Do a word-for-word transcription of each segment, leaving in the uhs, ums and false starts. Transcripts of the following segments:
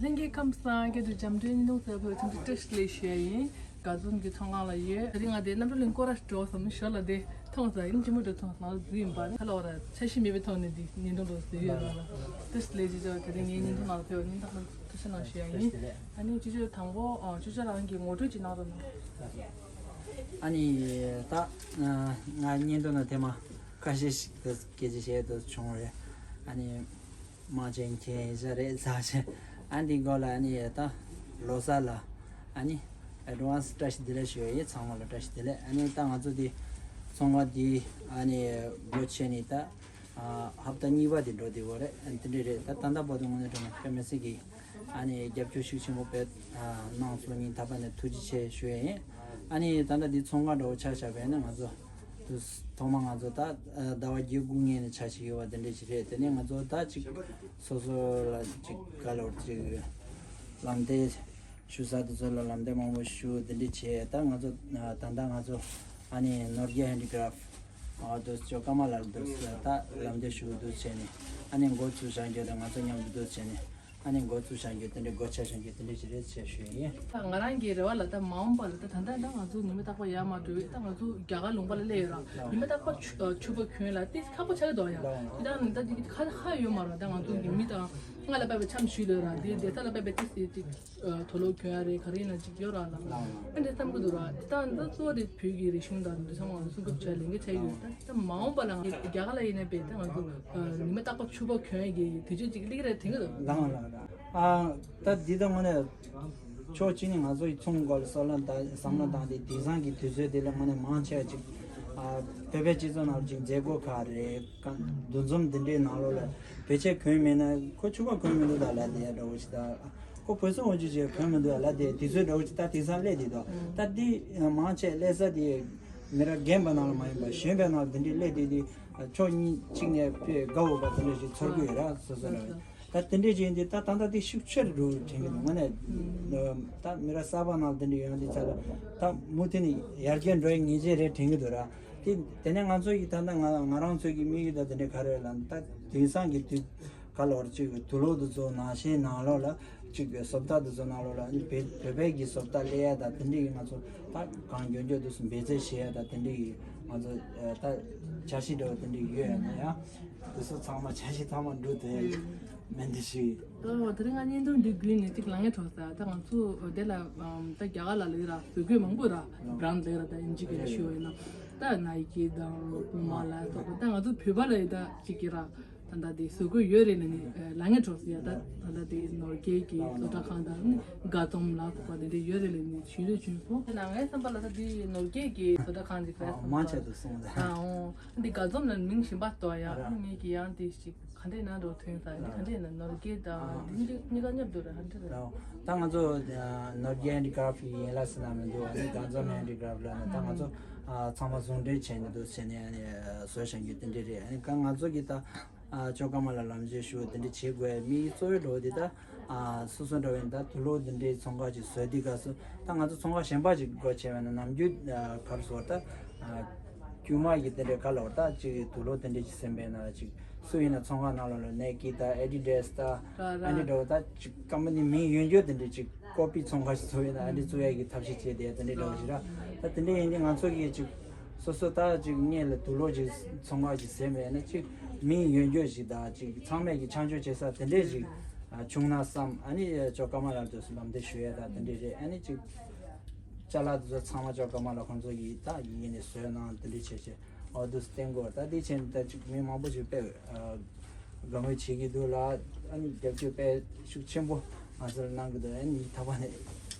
ལྷན་རྒྱས་ཁམས་བཟང་། སྐད་དུ་འཇམ་དྲན་གཉིས་སྟོང་ཚེ་ཕུལ་ཚང་གི་བཀྲ་ཤིས་བདེ་ལེགས་ཞུ་ཡ་ཡིན། དགའ་འཛོམས་ཀྱི་ཚོང་ཁང་ལ་ཡོད། དེ་རིང་ང་དེ་རྣམ་གྲོལ་གླིང་སྐོར་ར་འགྲོ་བསམ་ཞོར་ལ་དེ་མཐོང་ཙང་ཡིན་གཅིག་མོ་འདྲ་མཐོང་ང་རྫུན་ཡིན་པ་ནི་ཁ་ལོ་ར་འཆར་གཞི་མེད་པའི་ཐོག་ནས་དེ་བརྙན་ཐུང་འགྲོ་ཟེར་ཡོད་ར་ལ། བཀྲ་ཤིས་བདེ་ལེགས་ཅེས་བྱ་བ་དེ་རིང་ངའི་བརྙན་ཐུང་ནང་ལ་ཕེབས་པ་སྙིང་ཐག་པ་ནས་ཐུགས་རྗེ་གནང་ཞུ་ཡ་ཡིན། ཨ་ནི་ཅོ་ཅོ་དང་པོ་ཨ་ཅོ་ཅོ་རང་གི་ངོ་སྤྲོད་ཅིག་གནང་རོགས་གནང་། ཨ་ནི་ད་ང་བརྙན་ཐུང་ནང་ཐེངས་མ་ཁ་ཤས་ཤིག་ཏུ་སྐད་ཆ་བཤད་དུ་བྱུང་བ་རེད། ཨ་ནི་མ་བྱན་མཁན་ཡིན་ས་རེད་ཟ་བྱས། ཨ་འདི་འགོ་ལ་ཨ་ནི་ད་ལོ་གསར་ལ་ཨ་ནི་ཨེ་ཌི་ཝན་སི་བཀྲ་ཤིས་བདེ་ལེགས་ཞུ་ཡ་ཡིན། ཚང་མ་ལ་བཀྲ་ཤིས་བདེ་ལེགས། ཨ་ནི་ད་ང་ཚོ་འདི་ཚོང་ཁང་འདི་ཨ་ནི་སྒོ་ཕྱེ་ནས་ད་ཨ་ཧབ་ཏ་གཉིས་པ་དེ་འགྲོ་བསྡད་ཡོད་རེད། ཨ་ནི་དེ་འདྲས་རེད། ད་ད་ལྟ་བར་དུ་དངོས་གནས་དྲང་གནས་དཔེ་མི་སྲིད་ཀྱི་ཨ་ནི་རྒྱབ་སྐྱོར་ཤུགས་ཆེན་པོ་དཔེ་ཨ་གནང་སོང་། སྙིང་ཐག་པ་ནས་ཐུགས་རྗེ་ཆེ་ཞུ་ཡ་ཡིན། ཨ་ནི་ད་ལྟ་འདི་ཚོང་ཁང་འདྲ་བོ་ཆ་བཞག་པ་ཡིན་ན་ང་ཚོ་དུ་ཐོག་མ་ང་ཚོ་ད་ཨ་ཟླ་བ་བརྒྱད་དགུ་སྔོན་ནས་ཆ་བཞག་ཡོད་པ་དེ་འདྲས་ཅིག་རེད། དེ་ནས་ང་ཚོ་ད་ཅིག་སོ་སོ་ལ་ཅིག་ག་ལབ་ཅིག་ལམ་སྟོན་ཞུ་ས་དེ་ཚོ་ལ་ལམ་སྟོན་མང་པོ་ཞུ་དེ་འདྲས་བྱས། ད་ང་ཚོ་ཨ་ད་ལྟ་ང་ཚོ་ཨ་ནི་ནོར་རྒྱས་ཧེན་ཌི་ཀ་རབ་ཨ་དུ་ཅོ་ཀ་མ་ལ་དུ་ད་ལམ་སྟོན་ཞུ་དུ་བྱས་ནས་ཨ་ནི་འགོ་ཚུགས་བཞག་རྒྱུ་དང་ང་ཚོ་མཉམ་དུ་དུ་བྱས་ནས། ཨ་ནི་འགོ་ཚུགས་བཞག་རྒྱུ་དེ་འདྲའི་སྒོ་ཆ་བཞག་རྒྱུ་དེ་འདྲའི་ཞིག་རེད་ཅེས་ཞུ་ཡིན། ད་ང་རང་གི་རེ་བ་ལ་ད་མ་འོངས་པ་ལ་ད་ད་ལྟ་ད་ང་ཚོ་ཉི་མ་རྟག་པར་ཡར་མར་འགྲོ་བའི་ད་ང་ཚོ་རྒྱ་གར་ལུང་པ་ལ་སླེབས་ཡོད་ར། ཉི་མ་རྟག་པར་ཕྱུ་ཕྱུ་པ་གྱོན་ལ་ཏིས་ཁག་པོ་ཆགས་ཀྱི་འདུག་ཡ། དེ་དག་ནི་ད་དེ་ཁ་ཧ་ཡོད་མ་ར། ད་ང་ཚོ་གི་མི་དང་སྔ་ལ་པ་བའི་འཆམ་ཞུས་ལོས་ར། དེ་དེ་ས་ལ་པ་བའི་ཏིས་དེ་ཏིས་དུག་ལོག་གྱོན་ཡ་རེད། ག་རེ་ཡིན་ན་ཅིག་ཡོད་ར་ལ། ཨ་འདྲ་བསམ་གི་འདུག་ར། དེ་དག་ནི་ད་གཙོ་བོ་དེ་བོད་ཀྱི་རིག་གཞུང་དང་འདི་ཚང་མ་སྲུང་སྐྱོབ་བྱ་ལས་འགན་ཆགས་ཡོད། ད་ད་མ་འོངས་པ་ལ་ང་རྒྱ་གར་ལ་ཡིན་ན་པས་ད་ང་ཚོ་ཉི་མ་རྟག་པར་ཕྱུ་པ་གྱོན་ཡ་གི་དུས་ཚོད་ཅིག་སླེབས་ཀྱི་རེད་དྲན་གི་འདུག་ལགས་ལགས་ལགས། ཨ་ད་འདི་ད་དངོས་གནས་ཕྱོགས་གཅིག་ནས་ང་ཚོ་ཡི་ཚོང་སྐོར་ལ་བསམ་བློ་བཏང་བསམ་བློ་བཏང་སྟེ་དེང་སང་གི་དུས་ཚོད་དེ་ལ་དངོས་གནས་མང་ཆེ་བ་ཅིག་ཨ་བོད་པའི་སྤྱི་ཚོགས་ནང་ཅིག་མཛད་སྒོ་ཁག་རེད། གང་འདུ་འཛོམས་འདི་འདྲའི་ནང་ལོགས་ལ་བོད་ཆས་གྱོན་མེད་ན་ཁོ་ཕྱུ་པ་གྱོན་མི་འདུག་ད་ལབ་བསྡད་ཡ་འདྲ་བོ་ཞིག་ད་ཁོ་བོད་སོག་འོ་ཅི་ཅི་གྱོན་མི་འདུག་ཡ་ལབ་བསྡད་དུས་ཚོད་འདྲ་བོ་ཞིག་ད་དེང་སང་སླེབས་བསྡད་འདུག་ད་འདི་མང་ཆེ་སླེབས་ས་དེ་མི་རབས་རྒན་པ་ནང་ལ་མ་ཡིན་པ་གཞོན་པའི་ནང་ལ་འདི་འདྲའི་སླེབས་བསྡད་དེ་ཕྱོགས་གཉིས་གཅིག་ནས་དཔེ་དགའ་འོས་པ་དེ་འདྲ་ཞིག་ཚོར་གི་ཡོད་ར། སོ་སོ་ལ་ད་དེ་འདྲས་ཅིག་ཡིན་དུས་ད་ད་ལྟ་དེ་ཤུགས་ཆེ་རུ་འགྲོ་དྲན་གི་འདུག་དངོས་གནས་ད་མི་རབས་གསར་པ་ནང་དེ་འདྲས་ཡོང་དུས་ཙ་ལ་ད་མུ་མཐུད་ནས་ཡར་རྒྱས་འགྲོ་ཡི་ངེས་ཅན་རེད་དྲན་གི་འདུག་ར། དེ་དེ་ནས་ང་ཚོ་ཡི་ད་ལྟ་ང་ང་རང་ཚོ་གི་དམིགས་ཡུལ་ད་དེ་འདྲས་ག་རེ་ལ་ད་དེང་སང་གི་དུས་ག་ལ་བར་ཅིག་དུག་ལོག་དེ་ཚོ་ནང་བཞིན་ནང་ལོགས་ལ་ཅིག་བཟོ་ལྟ་དེ་ཚོ་ནང་ལོགས་ལ་བོད་བོད་པའི་གི་བཟོ་ལྟ་སླེབས་ཡ་ད་དེ་འདྲས་ཡི་ང་ཚོ་ད་གང་མགྱོགས་མགྱོགས་དུ་སུ་འབད་རྩོལ་བྱེད་ཡ་ད་དེ་འདྲས་ཡི་ང་ཚོ་ད་འཆར་གཞི་འདྲ་བོ་དེ་འདྲས་ཡོད་ཡ་ན་ཡ། དེ་ཚོ་ཚང་མ་འཆར་གཞི་ཚང་མ་འགྲུབ་དེ་མེད་འདི་ཞིག་ཨོ་དེ་རིང་ང་བརྙན་ཐུང་འདི་བརྒྱུད་ནས་ཅིག་ལངས་ཡ་གྲོགས་ས་ད་ང་ཚོ་དེ་ལ་ཨམ་ད་རྒྱ་གར་ལ་ལས་ར་བཟོ་བཀོད་མང་པོ་ར་བྷ་རན་ལས་ར་ད་ཨིན་ཇི་གི་ལ་ཞུ་བ་ཡིན་ན་ད་ནའི་ཀི་དང་པུ་མ་ལ་སོགས་པ་ད་ང་ཚོ་བོད་པ་ལ་ཡི་ད་ཅིག་གི་ར་ད་ད་དེ་བཟོ་བཀོད་ཡོད་རེད་ལས་ནི་ལངས་ཡ་གྲོགས་ས་ཡ་ད་ད་ད་དེ་ནོར་རྒྱས་ཀྱི་བཟོ་གྲྭ་ཁང་དང་ནི་དགའ་འཛོམས་ལ་སོགས་པ་དེ་འདྲ་ཡོད་རེད་ལས་ནི་ཞུ་ལས་བྱུང་སོང་། ད་ང་བསམ་པ་ལ་ད་དེ་ནོར་རྒྱས་ཀྱི་བཟོ་གྲྭ་ཁང་ཅིག་རེད་སོང་མང་ཆེ་དུ་སོང་ད། འདི་དགའ་འཛོམས་ལ་མིང་གཞན་པ་གཏོགས་ཡ་ཨ་ར། ངས་ཀྱི་ཡང་དེ་ཞིག་ག་འདྲས་ན་འགྲོ་ཐོན་ས་འདི་ག་འདྲས་ན་ནོར་རྒྱས་དང་འདི་གཉིས་ཀ་མཉམ་དུ་ར་ཧ་འདྲས་ར། ད་ང་ཚོ་ནོར་རྒྱས་ཧེན་ཌི་ཀ་རབ་ཡིན་ལ་སི་ན་མི་འདུག་ཨ་ནི་དགའ་འཛོམས་ཧེན་ཌི་ཀ་རབ་ལ་ནི་ད་ང་ཚོ་ཚང་མ་ཟུང་འབྲེལ་བྱས་ནས་འདུག་བྱས་ནས་ཨ་ནི་བཟོ་བཞག་རྒྱུ་དེ་འདྲས་རེད། ཨ་ནི་ང་ཚོ་གི་ད་ཅོ་ཀ་མ་ལ་ལམ་རྗེས་ཞུ་དེ་འདྲས་བྱེད་དགོས་མི་གཙོ་བོའི་འགྲོ་དེ་ད། ཨ་སོ་སོ་འདྲ་བའི་ད་དུག་ལོག་འདི་འདྲའི་ཚོང་ཁང་ཅིག་བཟོས་དུས་སྐབས་སུ་ད་ང་ཚོ་ཚོང་ཁང་གཞན་པ་ཅིག་སྒོ་ཕྱེ་བས་ན་ནམ་རྒྱུན་ཨ་ག་རེ་ཟེར་ད་ཨ་དཀྱུས་མ་གི་དེ་འདྲའི་ག་ལ་བར་ད་ཅིག་དུག་ལོག་དེ་འདྲའི་ཅིག་ཟིན་པས་ན་ཅིག་སུ་ཡིན་ན་ཚོང་ཁང་ནང་ལོགས་ལ་ནའི་ཀི་ད་ཨེ་ཌི་ཌེ་སི་ད་ར་ར་ཨ་འདྲ་འདྲ་བོ་ད་ཅིག་ཀམ་པ་ནི་མིང་ཡོད་འགྱོ་དེ་འདྲའི་ཅིག་ཀོ་པི་ཚོང་ཁང་ཞིག་བཟོ་བས་ན་ཨ་འདྲའི་བཙུགས་ཡ་གི་ཐབས་ཤེས་བྱས་དེ་དེ་འདྲའི་འདྲ་བོ་ཞིག་ར། ད་དེ་འདྲའི་ཡིན་དུས་ང་ཚོ་གིས་ཅིག་སོ་སོ་ད་ཅིག་སྔོན་ལ་དུག་ལོག་ཅིག་ཚོང་ཁང་ཅིག་ཟིན་པས་ན་ཅིག་མིང་ཡོད་འགྱོ་ཞིག་ད་ཅིག་ཚང་མས་ཀྱི་ཆ་འཇོག་བྱེད་ས་དེ་འདྲའི་ཅིག་ཨ་བྱུང་ན་བསམ། ཨ་ནི་ཅོ་ཀ་མ་ལ་དུ་ལམ་སྟོན་ཞུ་ཡ་ད་དེ་འདྲས་རེད། ཨ་ནི་ཅིག་ཅ་ལག་དེ་ཚོ་ཚང་མ་ཅོ་ཀ་མ་ལ་ཁོང་ཚོ་གིས་ད་ཡིན་ནས་བཟོས་གནང་དེ་འདྲས་བྱས་བྱས་ཨོ་དུ་བསྟན་དགོས། ད་དེ་བྱས་ནས་ད་ཅིག་མི་མང་པོ་ཞིག་དཔེ་དགའ་མོས་བྱེད་ཀྱི་འདུག་ལ། ཨ་ནི་རྒྱབ་སྐྱོར་དཔེ་ཤུགས་ཆེན་པོ་ང་ཚོར་གནང་གི་འདུག་ཨ་ནི་ད་བར་ནས་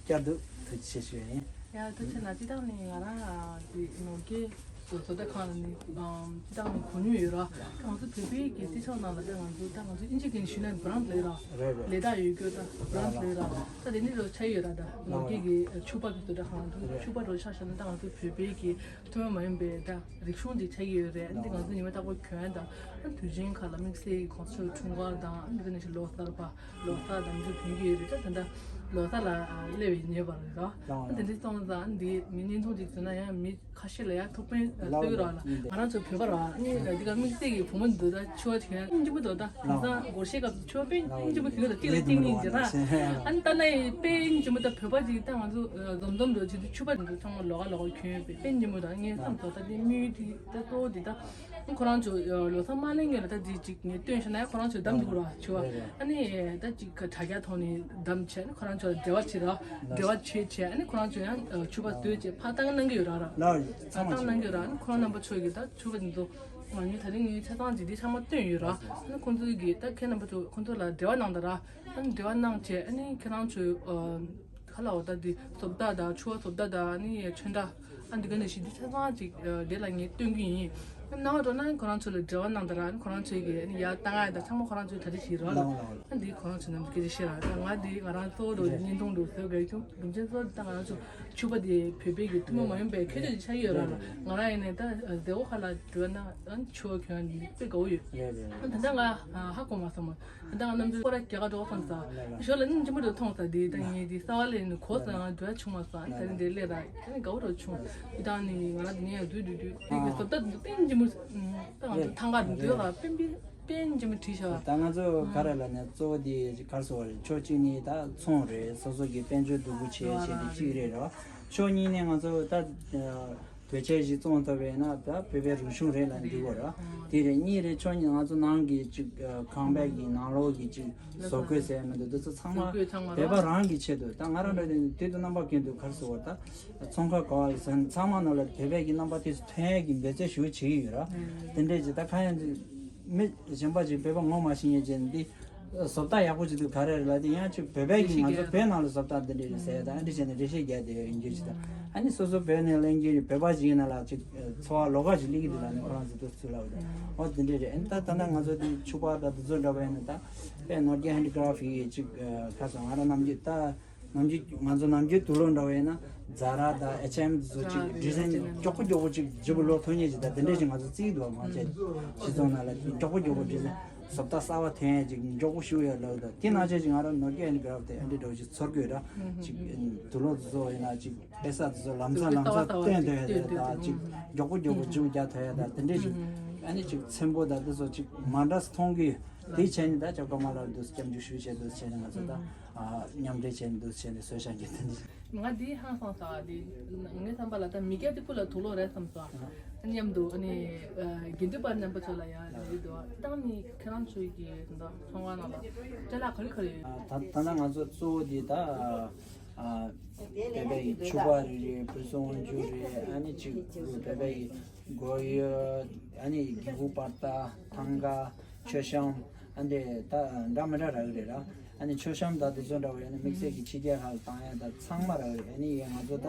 བསྐྱར་དུ་ཐུགས་རྗེ་ཆེ་ཞུ་ཡ་ཡིན། ཡ་ཐུགས་རྗེ་གནང་། སྤྱིར་བཏང་ནས་ང་རང་དེ་ནོར་རྒྱས་བཟོ་ལྟ་ཁང་ལ་ནི་སྤྱིར་བཏང་ནས་གོ་མྱོང་ཡོད་ར། ང་ཚོ་བོད་པའི་གི་སྤྱི་ཚོགས་ནང་ལ་ད་ང་ཚོ་ད་ང་ཚོ་ཨིན་ཇི་གི་ཞུས་ན་བྷ་རན་ལབ་ར། རེད་རེད། ལས་རྟགས་ཡོད་རྒྱུ་ད་བྷ་རན་ལབ་ར། ད་དེ་ནི་རོ་ཆ་ཡོད་ར། ད་ནོར་རྒྱས་གི་ཕྱུ་པ་གི་བཟོ་ལྟ་ཁང་ད་ཕྱུ་པ་རོ་ཆ་བཞག་ན་ད་ང་ཚོ་བོད་པའི་གི་ཐུན་མོང་མ་ཡིན་པའི་ད་རིག་གཞུང་འདི་ཆགས་ཀྱི་ཡོད་རེད། འདི་ང་ཚོ་ཉི་མ་རྟག་པར་གྱོན་ད་ དུས་ཆེན་ཁག་ལ་དམིགས་བསལ་གྱི་གོང་ས་མཆོག་འཁྲུངས་སྐར་དང་འདི་ག་ནས་ཤིག་ལོ་གསར་པ་ལོ་གསར་དང་འདི་ཚོ་ཐོན་གྱི་ཡོད་རེད། ད་ད་ལྟ་ལོ་གསར་ལ་སླེབས་པའི་ཉེ་བར་རེད་ར། ད་འདི་འདྲ་སོང་ཙང་འདི་མི་བརྙན་ཐུང་ཅིག་བཟོས་ན་ཡང་མི་ཁ་ཤས་ལ་ཡང་ཐུགས་ཕན་གསོས་ཀྱི་ར་ལ། ང་རང་ཚོ་བོད་པ་ར་ནི་འདི་ག་དམིགས་བསལ་གྱི་བུ་མོ་འདི་ད་ཆུ་བ་དེ་ཡང་སྙིང་རྗེ་མོ་འདུག་ད་དེང་སང་སྒོར་གཞས་སྐབས་སུ་ཆུ་བ་དཔེ་སྙིང་རྗེ་མོ་དེ་ག་ལ་ཏིག་ལ་ཏིག་སྙིང་རྗེ་ར། ཨ་ནི་ད་ན་ཡི་དཔེ་སྙིང་རྗེ་མོ་ད་བོད་པ་ཅིག་ད་ང་ཚོ་འཛོམས་འཛོམས་འགྲོ་ཆེད་དུ་ཆུ་བ་འདི་ཚང་མ་ལོགས་ཀ་ལོགས་ཀ་གྱོན་ཡོད་པས་དཔེ་སྙིང་རྗེ་མོ་ད་ངས་བསམ་སོང་། ད་དེ་དམིགས་ཡུལ་དེ་ད་གཙོ་བོ་འདི་ད། ཁོ་རང་ཚོ་ལོ་གསར་མ་ལེན་སྔོན་ལ་ད་ཅིག་ཅིག་ངས་སྟོན་ཤེས་ན་ཡང་ཁོ་རང་ཚོས་བདམས་འདུག་ར་ཆུ་བ། ཨ་ནི་ད་ཅིག་ག་དྲ་རྒྱ་ཐོག་ནས་བདམས་བྱས་ཨ་ནི་ཁོ་རང་ཚོ་ལ་འབྲེལ་བ་བྱེད་ར། འབྲེལ་བ་བྱེད་བྱས་ཨ་ནི་ཁོ་རང་ཚོ་ཡང་ཆུ་བ་བཟོས་བྱས་ཕར་བཏང་གནང་གི་ཡོད་ར་ར། ལགས་ཡོད་ཚང་མ་བཏང་གནང་གི་ཡོད་ར། ཨ་ནི་ཁོ་རང་རྣམ་པ་ཚོ་གིས་ད་ཆུ་བ་འདི་ཚོ་ང་ཉིད་ད་རིང་ངའི་ཆ་ཚང་ཅིག་འདི་ཚང་མ་སྟོན་ཡོད་ར། ཨ་ནི་ཁོང་ཚོ་གིས་ད་ཁྱེད་རྣམ་པ་ཚོ་ཁོང་ཚོ་ལ་འབྲེལ་བ་གནང་དང་ར། ཨ་ནི་འབྲེལ་བ་གནང་བྱས་ཨ་ནི་ཁྱེད་རང་ཚོའི། ཁ་ལ་འོ་ད་འདི་བཟོ་ལྟ་དང་ཆུ་བ་བཟོ་ལྟ་དང་ཨ་ནི་ཆོན་ཏ་ཨ་འདི་ག་ནས་ཤི་འདི་ཆ་ཚང་ཅིག་དེ་ལ་ངས་སྟོན་གི་ཡིན། ཨ་ནང་བ་འགྲོ་ན་ཁོ་རང་ཚོ་ལ་འབྲེལ་བ་གནང་དང་ར་ཨ་ནི་ཁོ་རང་ཚོས་གི་ཨ་ནི་ཡར་བཏང་ཡ་དང་ཚང་མ་ཁོ་རང་ཚོའི་གྲ་སྒྲིག་བྱེད་རོགས་ལ། ཨ་འདི་ཁོ་རང་ཚོ་ནམ་སྐད་ཆ་བཤད་ར་ད་ང་འདི་ང་རང་གཙོ་བོ་འགྲོ་བརྙན་ཐུང་འགྲོ་བཟོ་དགོས་ཀྱང་རྒྱུ་མཚན་གཙོ་བོ་ད་ང་རང་ཚོ་ཆུ་བ་འདི་བོད་པའི་གི་ཐུན་མོང་མ་ཡིན་པའི་ཁྱད་ཆོས་ཅིག་ཆགས་ཀྱི་ཡོད་ར་ལ། ང་རང་ཡིན་ནས་ད་མཛད་སྒོ་ཁག་ལ་འགྲོ་ན་ཨ་ནི་ཆུ་བ་གྱོན་ཡ་འདི་དཔེ་དགའ་བོ་ཡོད། ཨ་ད་ལྟ་ང་ཧ་གོ་མ་སོང་མ། ད་ང་རྣམ་ཚོའི་སྐོར་ར་རྒྱ་གར་འགྲོ་བསམ་ས། ཞོར་ལ་སྙིང་རྗེ་མོ་འདྲ་མཐོང་ས་དེ་ད་ངས་དེ་གསར་པ་ལས་ནི་གོ་ས་ང་འགྲོ་ཡ་བྱུང་མ་སོང་། ད་རིང་དེ་སླེབས་ར་ད་ནི་དགའ་བོ་འདྲ་བྱུང་། དེ་དང་ནི་ང་རང་དེ་ནས་ཡང་སྡུད་སྡུད་སྡུད་དེ་གི་བཟོ་ལྟ་འདི་ད་སྙིང་རྗེ་མོ། ད་ང་ཚོ་ཐང་ག་འདི་ལ་དཔེ་དཔེ་སྙིང་རྗེ་མོ་བྲིས་ཤག་ད་ང་ཚོ་ག་རེ་ལ་ནས་གཙོ་བོ་དེ་གར་སོ་བ་རེད། ཕྱོགས་གཅིག་ནི་ད་ཚོང་རེད། སོ་སོ་གི་དཔལ་འབྱོར་སྡུག་པོ་བྱེད་བྱེད་དེ་གཅིག་རེད་རོ། ཕྱོགས་གཉིས་ནས་ང་ཚོ་ད། བོད་ཆས་ཞིག་བཙོང་ཐུབ་པས་ན་ད་བོད་པའི་རིག་གཞུང་རེད་ལ་འདི་བོ་ར། དེ་རེད། གཉིས་རེད། ཕྱོགས་གཉིས་ང་ཚོ་ནང་གི་ཅིག་ཁང་པའི་གི་ནང་ལོགས་ཀྱི་ཅིག་བཟོ་བཀོད་ཟེར་མི་འདུག་འདི་ཚོ་ཚང་མ་བོད་པ་རང་གི་ཆེད་དུ་ད་ང་རང་འདྲ་དེ་དུས་དུ་རྣམ་པ་ཀུན་ཏུ་གར་སོ་བ་ད་ཚོང་ཁང་ག་བ་ཟན་ཚང་མ་ནང་ལ་བོད་པའི་གི་རྣམ་པ་དེ་ཚོ་ཐོན་ཡས་ཀྱི་འབད་རྩོལ་ཞུ་བྱེད་ཀྱི་ཡོད་ར། དེ་འདྲས་ཅིག་ད་ཁ་ཡང་ཅིག་མི་གཞན་པ་ཅིག་བོད་པ་ངོ་མ་ཤེས་མཁན་ཅན་འདི། བཟོ་ལྟ་ཡག་པོ་ཅིག་འདུག་ག་རེ་རེད་ལབ་དེ་ཡང་ཅིག་བོད་པའི་གི་ང་ཚོ་བོད་ནང་ལ་བཟོ་ལྟ་འདི་འདྲ་རེད་ཟེར་ཡ་དང་ཨ་འདྲ་བྱས་ནས་འགྲེལ་བཤད་རྒྱག་བསྡད་ཡོད་ཡིན་རྒྱུ་ཅིག་དང་ཨ་ནི་སོ་སོ་བོད་ནས་ལེན་གྱི་རེད། བོད་པ་ཞིག་ཡིན་ན་ལ་ཅིག་འཚོ་བ་ལོགས་ཀ་ཞིག་སླེབས་ཀྱི་འདུག་ལབ་ནས་ཁོ་རང་ཚོ་འདུག་ཚུལ་ལབ་དང་ཨོ་འདི་འདྲ་རེད། ཨ་ནི་ད་ད་ལྟ་ང་ཚོ་འདི་ཕྱུ་པ་དང་འདི་ཚོ་འདྲ་བ་ཡིན་ན་ད་དཔེ་ནོར་རྒྱ་ཧན་ཌི་ཀ་ར་ཕི་ཡི་ཅིག་ཁ་སང་ང་རང་ནམ་རྒྱུན་ད། ནམ་རྒྱུན་ང་ཚོ་ནམ་རྒྱུན་དུག་ལོག་འདྲ་བ་ཡིན་ན་ཛ་ར་དང་ཨེཆ་ཨེམ་དེ་ཚོ་ཅིག་ཌི་ཟའིན་མགྱོགས་པོ་མགྱོགས་པོ་ཅིག་ལྗིད་པོ་ལོག་ཐུབ་མཁན་ཅིག་དང་དེ་འདྲས་ཅིག་ང་ཚོ་བརྩི་གི་འདུག་ང་ཚོའི་སྤྱི་ཚོགས་ནང་ལ་མགྱོགས་པོ་མགྱོགས་པོ་ཌི་ཟའིན་བཟོ་ལྟ་གསར་པ་ཐོན་ཡས་ཅིག་མགྱོགས་པོ་ཞུ་ཡས་ལོག་དང་དེ་ནང་བཞིན་ཅིག་ང་རང་ནོར་རྒྱ་ཨེན་གྷ་རབ་དེ་ཨེ་འདྲས་འདྲ་བོ་ཅིག་ཚོར་གི་ཡོད་ར། ཅིག་དུག་ལོག་དེ་ཚོ་ཡིན་ན་ཅིག་དཔེ་ས་དེ་ཚོ་ལམ་སང་ལམ་སང་སྟོན་ཐུབ་ཡས་དང་ཅིག་མགྱོགས་པོ་མགྱོགས་པོ་ལྗིད་པོ་རྒྱག་ཐུབ་ཡས་དང་དེ་འདྲས་ཅིག་ཨ་ནི་ཅིག་ཚེམ་པོ་དང་དེ་ཚོ་ཅིག་མ་འདྲ་མཐོང་གི་ཡོད། དེ་བྱས་ནས་ད་ཅག་ཀ་མ་ལ་འདུག་སྐྱབས་འཇུག་ཞུས་བྱས་འདུག་བྱས་ནས་ང་ཚོ་ད་མཉམ་འབྲེལ་བྱས་ནས་འདུག་བྱས་ནས་བཟོས་བཞག་གི་དེ་འདི། ང་འདི་ཧང་སང་ས་འདི་ངའི་བསམ་པ་ལ་ད་མི་སྐྱ་དེ་ཀུ་ལ་དུག་ལོག་རེད་བསམ་སོང་། མཉམ་དུ་ཨ་ནི་དགེ་འདུན་པ་རྣམ་པ་ཚོ་ལ་ཡང་རེད་འདུག་ད་ནི་ཁྱེད་རང་ཚོའི་གི་ད་ཚོང་ཁང་ནང་ལ་ཅ་ལག་ག་རེ་ག་རེ་ཡོད། ད་ད་ལྟ་ང་ཚོ་གཙོ་བོ་འདི་ད་བོད་པའི་ཕྱུ་པ་རེ་རེད། བོད་སོ་དབང་ཆུ་རེད། ཨ་ནི་གཅིག་བོད་པའི་སྒོ་ཡོལ། ཨ་ནི་གི་གུ་པར་ཏ་ཐང་ག་མཆོད་བཤམས། ཨ་འདྲས་ད་འདྲ་མི་འདྲ་རག་གི་རེད་ར། ཨ་ནི་མཆོད་བཤམས་དང་དེ་ཚོ་འདྲ་བོ་ཡང་ན་དམིགས་བསལ་གྱི་ཕྱི་རྒྱལ་ཁག་ལ་བཏང་ཡ་ད་ཚང་མ་རག་གི་རེད། ཨ་ནི་ཡང་ང་ཚོ་ད་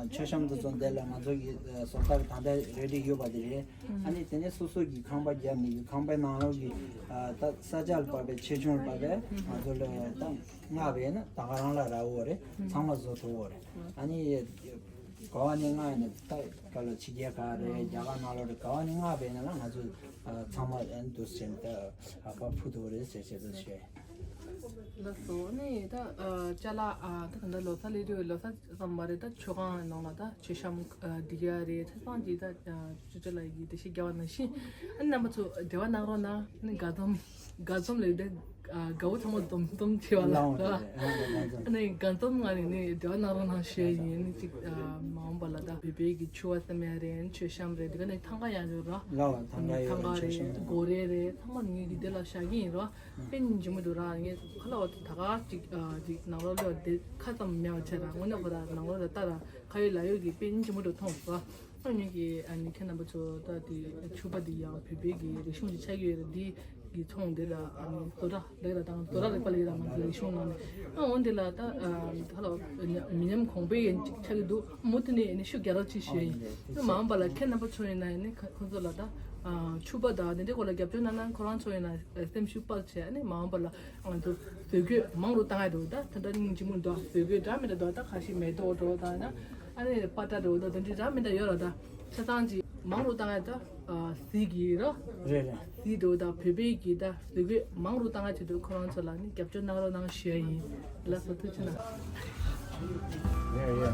མཆོད་བཤམས་དེ་ཚོ་འདི་ལ་ང་ཚོ་གི་བཟོ་ལྟ་གི་ད་ལྟ་རེ་ཌི་ཡོད་པ་དེ་རེད། ཨ་ནི་དེ་ནས་སོ་སོ་གི་ཁང་པ་རྒྱབ་ནས་གི་ཁང་པའི་ནང་ལོགས་ཀྱི་ད་ས་ཆ་ལ་བབས་པའི་ཆེ་ཆུང་ལ་བབས་པའི་ང་ཚོ་ལ་ད་མངགས་པ་ཡིན་ན་ད་ག་རང་ལ་རག་གི་རེད། ཚང་མ་བཟོ་ཐུབ་ཀྱི་རེད། ཨ་ནི། ག་བ་ནས་མངགས་ནས་ད་ག་ལ་ཕྱི་རྒྱལ་ཁག་རེད། རྒྱ་གར་ནང་ལོགས་རེད། ག་བ་ནས་མངགས་པས་ན་ལ་ང་ཚོ་ཚང་མ་ཨན་དུ་ཟེར་ནས་ད་ཧ་པ་ཕུ་ཐུག་རེད་ཟེར་བྱས་དུ་བྱས། ལགས་སོ། ནི་ད་ཅ་ལག་ད་ད་ལོ་གསར་སླེབས་དུས་ལོ་གསར་ཙམ་མ་རེད། ད་མཆོད་ཁང་ནང་ལ་ད་མཆོད་བཤམས་འདི་ག་རེད། ཆ་ཚང་གི་ད་ཅོ་ཅོ་ལགས་ཀྱིས་འགྲེལ་བཤད་རྒྱབ་པ་ནང་བཞིན་ཨ་རྣམ་པ་ཚོ་འབྲེལ་བ་གནང་རོགས་གནང་། ནི་དགའ་འཛོམས་དགའ་འཛོམས་ལས་ད། དགའ་བོ་ཚང་མ་འཛོམས་འཛོམས་བྱེད་པ་ལ་ལ། ཨ་ནི་དགའ་འཛོམས་ངང་ནས་ནི་འབྲེལ་བ་གནང་རོགས་གནང་ཞུ་ཡ་ཡིན། ནི་གཅིག་མ་འོངས་པ་ལ་ད་བོད་པའི་གི་ཕྱུ་པ་ཟེར་ཡ་རེད། མཆོད་བཤམས་རེད། དེ་ག་ནས་ཐང་ག་ཡང་ཡོད་ར། ལ་ཐང་ག་ཡོད། ཐང་ག་རེད། སྒོ་རེ་རེད། ཚང་མ་ངེད་ཀྱི་འདི་ལ་བཞག་གི་ཡིན་ར། དཔེ་ཉིན་ཇི་མོ་འདུག་ར། ངས་ཁ་ལ་བ་ད་ག་གཅིག་གཅིག་ནང་ལོགས་ལ་དེ་ཁ་ཙམ་མེད་པ་བྱས་ར། དངོས་གནས་ཁོ་ད་ནང་ལོགས་ལ་ལྟ་ར་ཁ་ཡོད་ལག་ཡོད་ཀྱི་དཔེ་ཉིན་ཇི་མོ་འདུག་མཐོང་ར། ཨ་ནི་གི་ཨ་ནི་ཁྱེད་རྣམ་པ་ཚོ་ད་དེ་ཕྱུ་པ་འདི་ཡང་བོད་པའི་གི་རིག་གཞུང་ཅིག་ཆགས་ཀྱི་ཡོད་རེད། འདི་གི་ཚོང་འདི་ལ་ཨ་ནི་བཟོ་གྲྭ་ལེགས་ལ་དང་བཟོ་གྲྭ་ལེགས་པ་ལེགས་ལ་ང་ཚོའི་རིག་གཞུང་ནང་ནས་ཨ་འོན་འདི་ལ་ད་ཨ་ད་ལ་མི་ཉམས་གོང་འཕེལ་ཡན་ཅིག་ཆགས་ཀྱི་འདུག་མུ་མཐུད་ནས་ཨ་ནི་ཤུགས་རྒྱག་རོགས་ཅིག་ཞུ་ཡ་ཡིན། ཨ་མ་འོངས་པ་ལ་ཁྱེད་རྣམ་པ་ཚོ་ཡིན་ན་ཨ་ནི་ཁ་ཁོང་ཚོ་ལ་ད་ཨ་ཕྱུ་པ་དང་འདི་འདྲའི་སྐོར་ལ་རྒྱབ་སྐྱོར་གནང་ན་ཁོ་རང་ཚོ་ཡིན་ན་སེམས་ཤུགས་སྤར་བྱས་ཨ་ནི་མ་འོངས་པ་ལ་ང་ཚོ་བཟོ་བཀོད་མང་རུ་བཏང་ཡ་འདུག་ད་ད་ལྟ་སྙིང་རྗེ་མོ་འདུག་བཟོ་བཀོད་འདྲ་མི་འདྲ་འདུག་ད་ཁ་ཤས་མེ་ཏོག་འདྲ་བོ་དང་ན་ཨ་ནི་པ་ཏྲ་འདྲ་བོ་དང་དེ་འདྲའི་འདྲ་མི་འདྲ་ཡོད་ར། ད་ཆ་ཚང་གི་ མང་རུ་བཏང་ཡ་ད་ཨ་གཟིགས་ཀྱི་རོ། རེད་རེད། གཟིགས་འདུག་ད་བོད་པའི་གི་ད་གཟིགས་དགོས་མང་རུ་བཏང་ཡ་ཆེད་དུ་ཁོ་རང་ཚོ་ལ་ནི་རྒྱབ་སྐྱོར་གནང་རོགས་གནང་ཞུ་ཡ་ཡིན། ལགས་སོ་ཐུགས་རྗེ་གནང་། Yeah, yeah.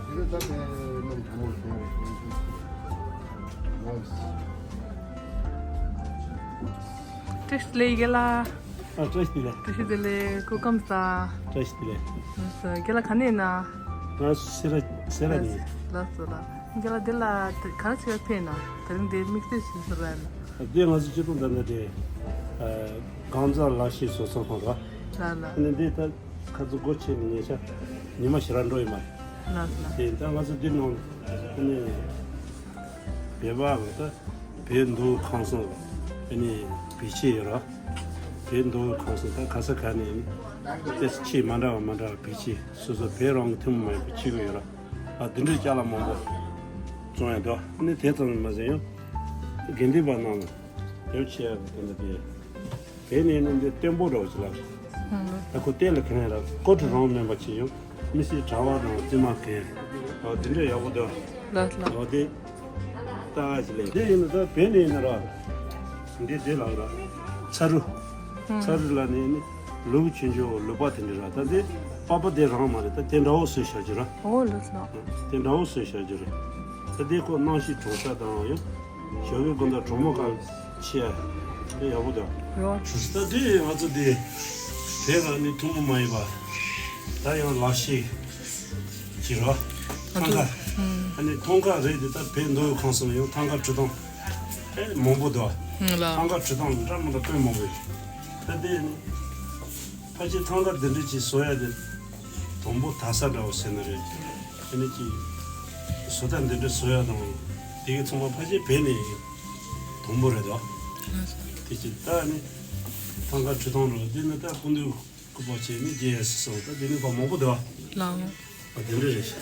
བཀྲ་ཤིས་བདེ་ལེགས་རྒན་ལགས། ཨ་བཀྲ་ཤིས་བདེ་ལེགས། བཀྲ་ཤིས་བདེ་ལེགས། སྐུ་ཁམས་བཟང་། བཀྲ་ཤིས་བདེ་ལེགས། ལགས་སོ་རྒན་ལགས་ག་ནས་ཡིན་ན། ང་སེ་ར་སེ་ར་ནས་ཡིན། ལགས་སོ་ལགས། རྒན་ལགས་འདི་ལ་ག་རེ་བྱེད་པར་ཕེབས་ཡིན་ན། དེ་རིང་འདི་དམིགས་བསལ་ཞིག་ཟེར་བ་ཡིན། འདི་ང་ཚོ་སྤྱི་ཚོགས་འདི་ནས་དེ་གང་ཟག་ལག་ཤེས་བཟོ་ཚོང་ཁང་ར། ལགས་ལགས། ཨ་ནི་འདི་ད་ཁ་ཚོ་སྒོ་ཕྱེ་ནས་ཉེ་ཆར་ཉི་མ་ཞེ་དྲག་འགྲོ་ཡི་མ་རེད། ལགས་ལགས། དེ་ད་ང་ཚོ་འདི་ནང་ཨ་ནི་བོད་པ་ད་བོད་མདོ་ཁམས་གསུམ་ཨ་ནི་བོད་ཆས་ཡོད་ར། བོད་མདོ་ཁམས་གསུམ་ད་ག་ས་ག་ནས་ཨ་ནི་ད་ཆས་མ་འདྲ་བ་མ་འདྲ་བ་བོད་ཆས་སོ་སོ་བོད་རང་གི་ཐུན་མོང་མ་ཡིན་པ་ཆས་གི་ཡོད་ར། ཨ་འདི་འདྲའི་ཅ་ལག་མང་པོ་བཙོང་ཡ་འདུག་ཨ་ནི་དེ་ཙམ་མ་ཟད་ཡང་དགེ་འདུན་པ་རྣམས་ལ་ཡང་ཆེ་ཡ་དེ་འདྲ་དེ། དེ་ནས་ནི་འདི་བརྟན་པོ་འདྲ་བོ་ཞིག་ལ། ད་ཁོ་བརྟན་ལ་གང་ཡང་ར་ཀོ་ཀྲི་རང་མིན་པ་ཅི་ཡང་མི་སེར་གྲྭ་བ་དང་རྩིས་མ་གང་ཡང་འདི་འདྲ་ཡག་པོ་འདུག་ལགས་ལགས། འོ་དེ་ལྟ་ཞིག་ལས་དེ་ཡིན་ན་ད་བེ་ནས་ཡིན་ན་ར་འདི་དེ་ལགས་ར་ཚ་རུ་ཚ་རུ་ལ་ནས་ནི་ལུག་ཆུང་ཆུང་ལུག་པ་དེ་འདྲ་ར་ད་འདི་པགས་པ་དེ་རང་མ་རེད། ད་དེ་འདྲ་བོ་བཟོས་བཞག་རྒྱུ་ར། འོ་ལགས་ལགས། དེ་འདྲ་བོ་བཟོས་བཞག་རྒྱུ་ར། ད་དེ་ཁོ་གནམ་གཤིས་གྲང་ཤ་དང་ཡང་ཞོགས་ཀའི་དགོང་དག་གྲོག་མོ་ག་ཆེ་ཨ། དེ་ཡག་པོ་འདུག་ཡོ། ད་དེ་ང་ཚོ་དེ་དེ་ལ་ནི་ཐུན་མོང་མ་ཡིན་པ་ད་ཡང་ལག་ཤེས་ཀྱི་རོ། ཐང་ཀ་ཨ་ནི་ཐང་ཀ་རེད་དེ་ད་བོད་མདོ་ཁམས་གསུམ་ཡང་ཐང་ཀ་འཁྲུ་སྟངས་ཨེ་མང་པོ་འདུག་ཨ། ལ་ཐང་ཀ་འཁྲུ་སྟངས་འདྲ་མི་འདྲ་དཔེ་མང་པོ་ཡོད། ད་དེ་ནི་ཕལ་ཆེར་ཐང་ཀ་འདི་འདྲ་ཅིག་བཟོ་ཡ་དེ་དང་པོ་དག་ས་འདྲ་བོ་ཟེར་ན་རེད། ཨ་ནི་ཅིག་བཟོ་ལྟ་འདི་འདྲ་བཟོ་ཡ་དང་དེ་གི་ཚང་མ་ཕལ་ཆེར་བོད་ནས་དང་པོ་རེད་དོ། དེ་ཅི་ད་ནི་ཐང་ཀ་འཁྲུ་སྟངས་རོ་འདི་ནི་ད་སྐུ་མདུན་སྐུ་པར་བྱས་ནི་རྒྱལ་ཡ་སི་སོང་ད་འདི་ནི་བ་མང་པོ་འདུག་ལའང་། ཨ་འདི་འདྲ་རེད་ཤག་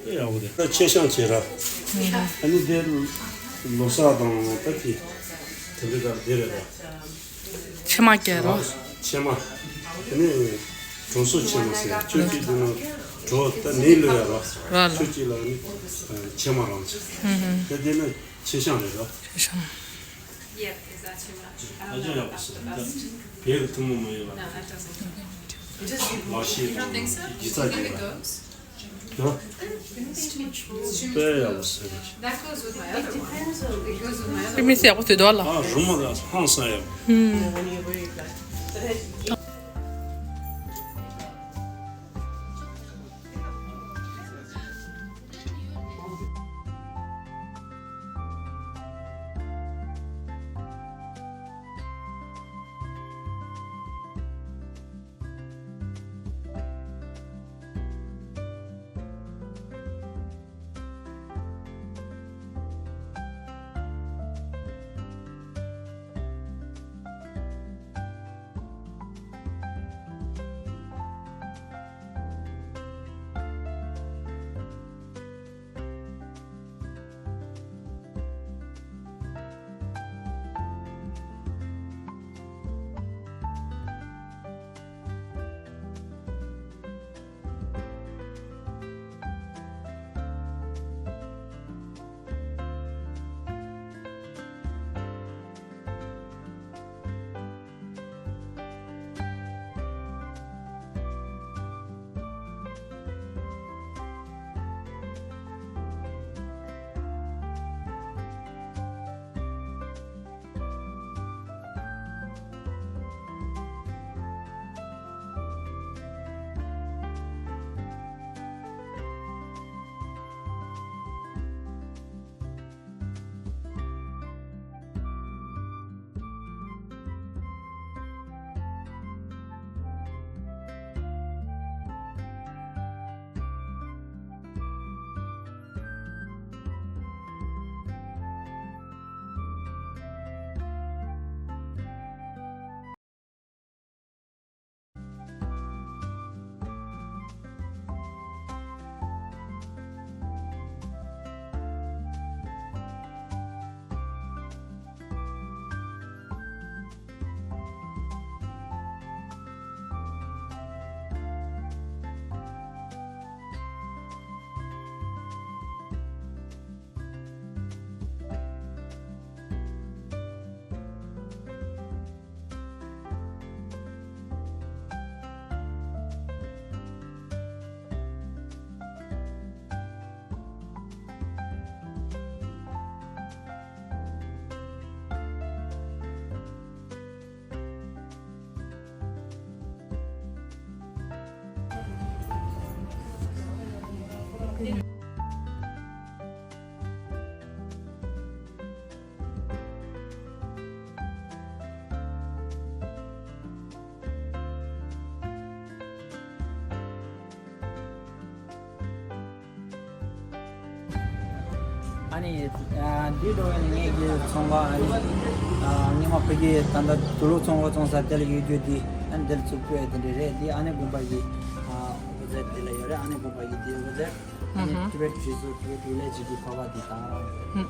ད་ཡག་པོ་འདུག་ད་ཆེ་ཤང་བྱས་ར། ཨ་ནི་དེ་ལོ་གསར་དང་ད་ཅི་དེ་འདྲ་ད་དེ་རེད་ད། ཕྱེ་མ་སྐྱེལ་རོ། ཕྱེ་མ། དེ་ནས་གྲོ་སོ་ཕྱེ་མ་ཟེར་ཁྱོད་ཀྱིས་དེ་ནང་གྲོ་ད་ནས་ལོས་ཡ་རོ། ར་ལ། ཁྱོད་ཀྱིས་ལ་ནི་ཕྱེ་མ་རང་ཆེ། ཧུམ་ཧུམ། དེ་དེ་ནི་ཕྱེ་ཤང་རེད་རོ། ཕྱེ་ཤང་། ཨ་ཅག་ཡག་པོ་ཟེར་ད་བལ་གི་ཐུན་མོང་མ་ཡིན་པ་ལག་ཤེས་དང་སྒྱུ་རྩལ་གྱི་རོ། དཔེ་ཡག་པོ་ཟེར། དཔེ་མི་སྲིད་ཡག་པོ་ཟེར་འདུག་ལ། ཨ་རུ་མ་ལ་ཧང་སང་ཡག་པོ། ཨ་ནི། ཨ། འདི་འགྲོ་བའི་ངེད་ཀྱི་ཚོང་པ། ཨ་ནི། ཨ། སྔོན་མ་ཕ་གི་ད་ལྟ་དུག་ལོག་ཚོང་པ་བཙོང་ས་དེ་ལ་ཡོད་རྒྱུ་འདི། ཨ་ནི་འདིར་བཙུགས་པའི་དེ་འདྲ་རེད། འདི་ཨ་ནེ་དགོན་པ་གི། ཨ། དབུ་རྩེ་འདི་ལ་ཡོད་རེད། ཨ་ནེ་དགོན་པ་གི་འདི་དབུ་རྩེ། ཨ་ནི། ཧུམ་ཧུམ། Tibet Resort Tibet Village གི་ཕ་བ་འདི་དང་། ཧུམ།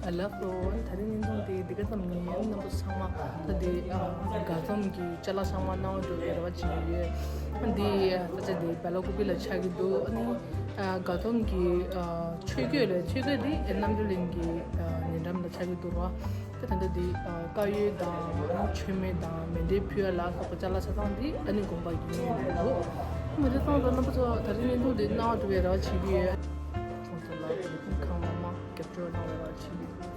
ཨ་ལགས་སོ། ད་རིང་བརྙན་ཐུང་དེ་འདི་ག་ཙམ་ཡིན། རྣམ་པ་ཚང་མ་ད་འདི་ཨ་དགའ་འཛོམས་ཀྱི་ཅ་ལག་ཚང་མ་གནང་འགྲོ་བའི་རེ་བ་བྱེད་ཀྱི་ཡོད། འདི་ས་ཆ་འདི་བེ་ལ་ཀུ་པི་ལ་ཆགས་ཀྱི་འདུག་ཨ་ནི་ཨ་དགའ་འཛོམས་ཀྱི་ཨ་ཆོས་གོས་རེད། ཆོས་གོས་འདི་རྣམ་གྲོལ་གླིང་གི་ཨ་ཉེ་འགྲམ་ལ་ཆགས་ཀྱི་འདུག་ར། ད་ལྟ་འདི་ཨ་དཀར་ཡོལ་དང་མཆོད་མེ་དང་མཎྜལ་ཕུལ་ཡ་ལ་སོགས་པ་ཅ་ལག་ཆ་ཚང་འདི་ཨ་ནི་དགོན་པ་གི་ཉོས་ཡོང་གི་འདུག་མི་འདི་ཚང་ལ་རྣམ་པ་ཚོ་ད་རིང་བརྙན་ཐུང་འདི་གནང་བ་འགྲོ་བའི་རེ་བ་བྱེད་ཀྱི་ཡོད། ཚང་ཚང་ལ་ཁོང་ཚོ་ལ་ཁམས་མང་མང་རྒྱབ་སྐྱོར་གནང་བའི་རེ་བ་བྱེད་ཀྱི་ཡོད།